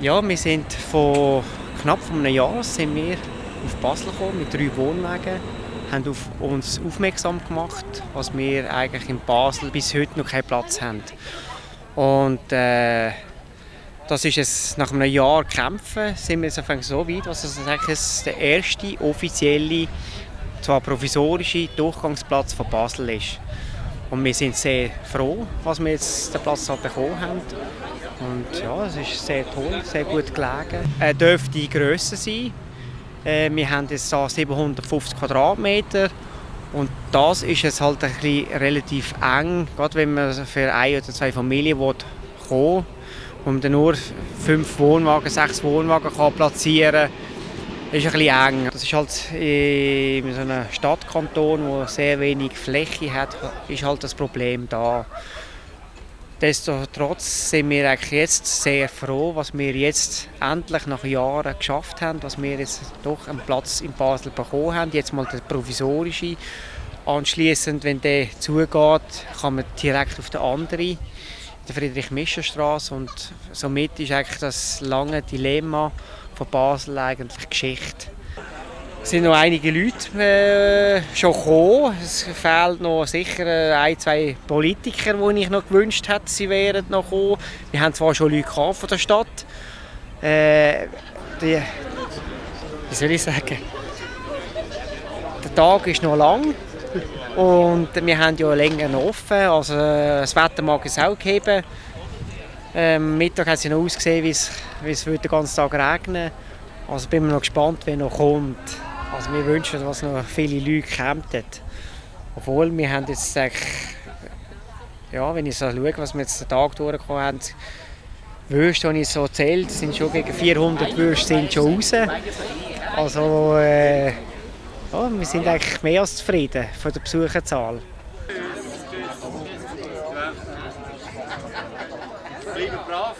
Ja, wir sind vor knapp einem Jahr sind wir auf Basel gekommen mit 3 Wohnwagen, haben auf uns aufmerksam gemacht, dass wir eigentlich in Basel bis heute noch keinen Platz haben. Und das ist es nach einem Jahr Kämpfen, sind wir jetzt so weit, dass es eigentlich der erste offizielle, zwar provisorische Durchgangsplatz von Basel ist. Und wir sind sehr froh, dass wir jetzt den Platz bekommen haben. Und ja, es ist sehr toll, sehr gut gelegen. Er dürfte grösser sein. Wir haben jetzt 750 Quadratmeter. Und das ist es halt ein bisschen relativ eng, gerade wenn man für 1 oder 2 Familien kommen will, und man nur 5 Wohnwagen, 6 Wohnwagen kann platzieren kann, ist ein bisschen eng. Das ist halt in so einem Stadtkanton, der sehr wenig Fläche hat, ist halt das Problem da. Nichtsdestotrotz sind wir eigentlich jetzt sehr froh, was wir jetzt endlich nach Jahren geschafft haben, dass wir jetzt doch einen Platz in Basel bekommen haben. Jetzt mal der provisorische. Anschliessend, wenn der zugeht, kann man direkt auf den anderen, der Friedrich-Mischer-Straße. Und somit ist eigentlich das lange Dilemma von Basel eigentlich Geschichte. Es sind noch einige Leute schon gekommen. Es fehlen noch sicher 1, 2 Politiker, die ich noch gewünscht hätte, sie wären noch gekommen. Wir haben zwar schon Leute von der Stadt. Wie soll ich sagen? Der Tag ist noch lang und wir haben ja länger noch offen. Also, das Wetter mag es auch geben. Am Mittag hat es noch ausgesehen, wie es den ganzen Tag regnen würde. Also bin ich noch gespannt, wer noch kommt. Also wir wünschen, dass noch viele Leute kommen. Obwohl wir haben jetzt, ja, wenn ich so schaue, was wir jetzt den Tag durchgekommen haben, Würste, die ich so zählt, sind schon gegen 400 Würste sind schon raus. Also ja, wir sind eigentlich mehr als zufrieden von der Besucherzahl. Bleiben brav.